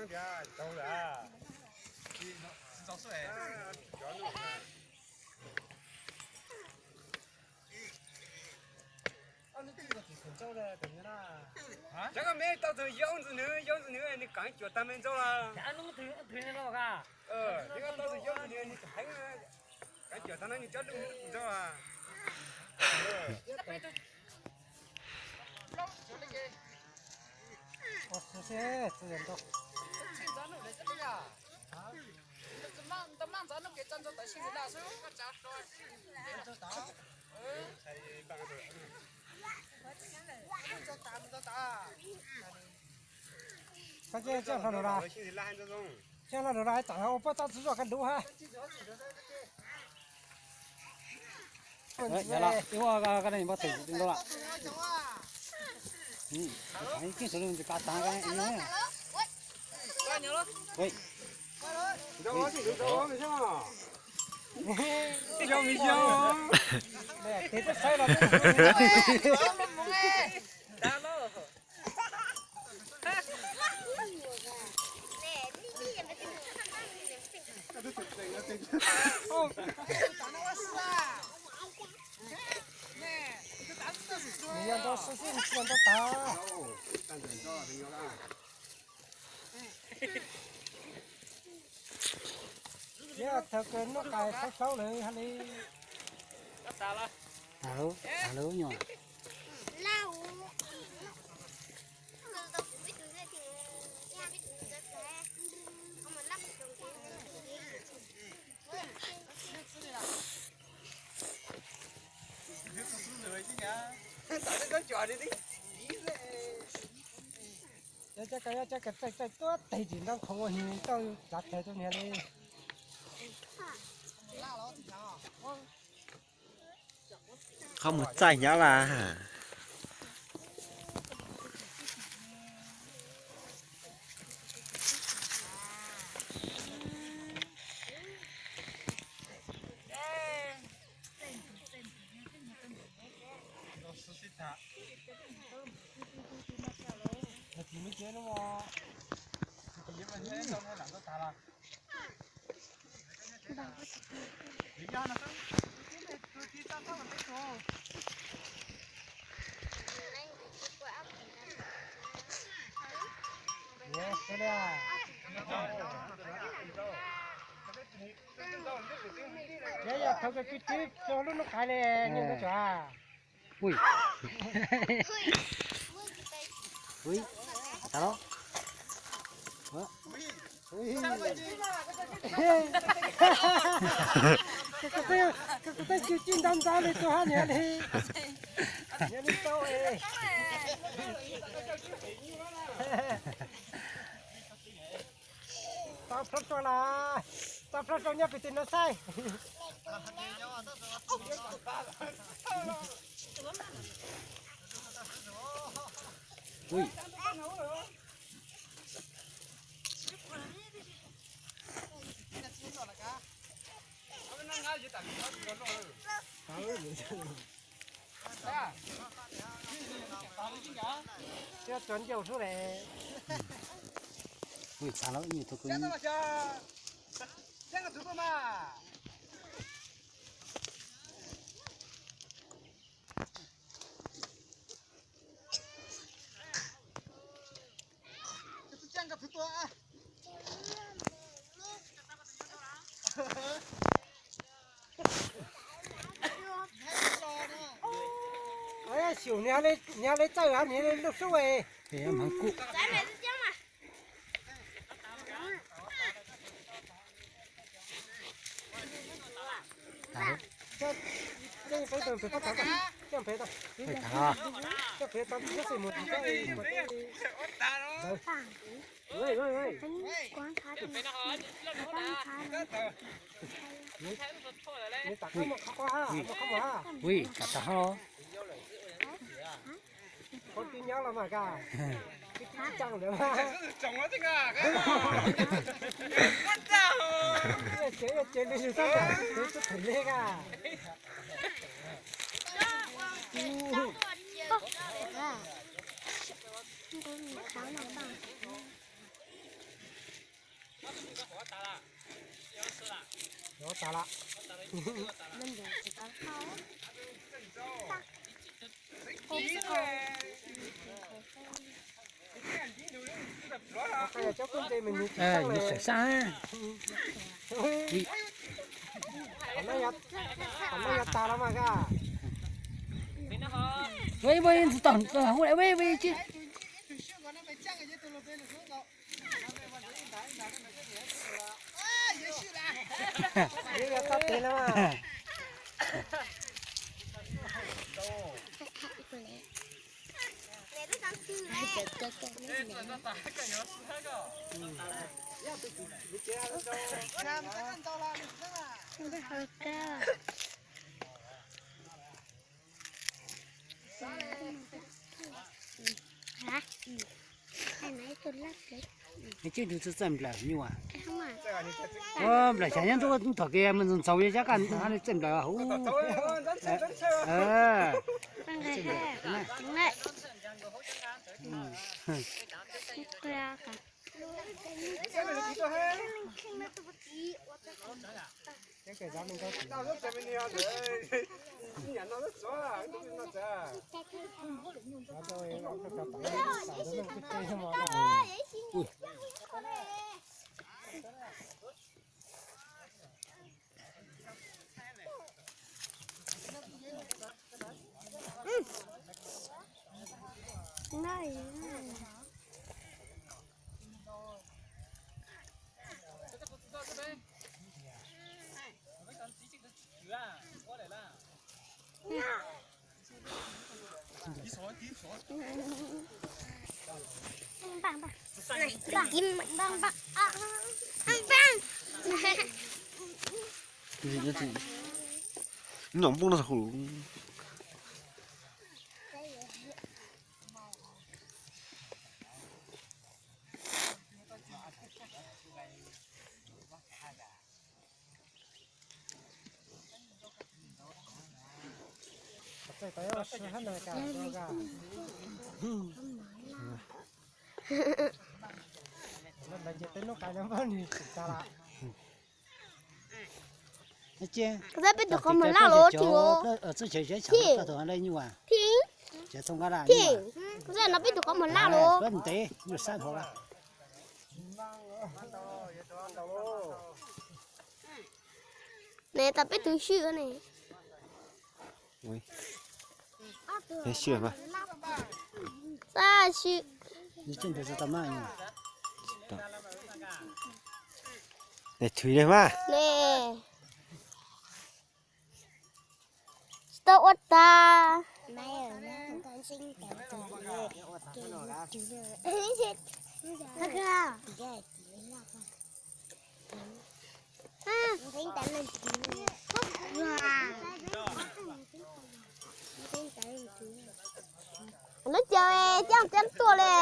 Cov koj me tau tus yob ntxwg nws, yob ntxwg nws nws kaav cuam tag me ntxaug los. Tau tus yob ntxwg nws nws tseem heev, kaav cuam tag no nws cov lub ntxaug. Koj cia li hlo lawm, cia li hlo lawm, tsam ua poj toj tsis zoj koj lub hab. Nws yog ntau xwb xwb, nws tsis yog ntau tas. Yog thaum kawg noj qais hlauv hlauv lawm hab li. Tas lawm, tas lawm nyuam. Yog cov kws, yog cov kws txaij txaij tuab teg tim nrab khoom ua nws tau tsav teg rau niag li. Qhov mus txaij nyob vas. Yog yog thaum kawg kwv tw rau lub noob qais li, nyiaj ntau tsawg. Ui, ui, tas los. Koj kuv peb cwj ntau ntau li rau hab niag li, niag li tau. Tau plhaub rau las, tau plhaub rau nyob pem tej no saib. Thiab tso ncauj suab le. Ui, tas lawm, ib nyuag thaum kawg. Xyum, nws yog li txawj, nws yog li lub sub. Hmoob kuj. Ui, tas hab. Qhov twg nyob los mas koj, twb tsis tsaa lawm mas. Ces ces li tab tom tub them li koj. Tag lawm. Nws sawv sab. Qhov no yog tag los mas ka. Ua ib ntsis tom hu ua ib ntsis. Nws tsis txawj nplawm nyuj. Nplawm xyav nyob ntuj thaum kiag mus ntxoov ntxoov yog cab qaj txawj nplawm huv. Nyob npoob no. Kuv xav peb tus qhov muag laj los tsis los. Tsis, kuv xav no peb tus qhov muag laj los. Ne tas peb tus swm ne. Xab swm. Thwv li mas. Ne. Tsis tau ua tag. Lub caug caj cab tuaj li.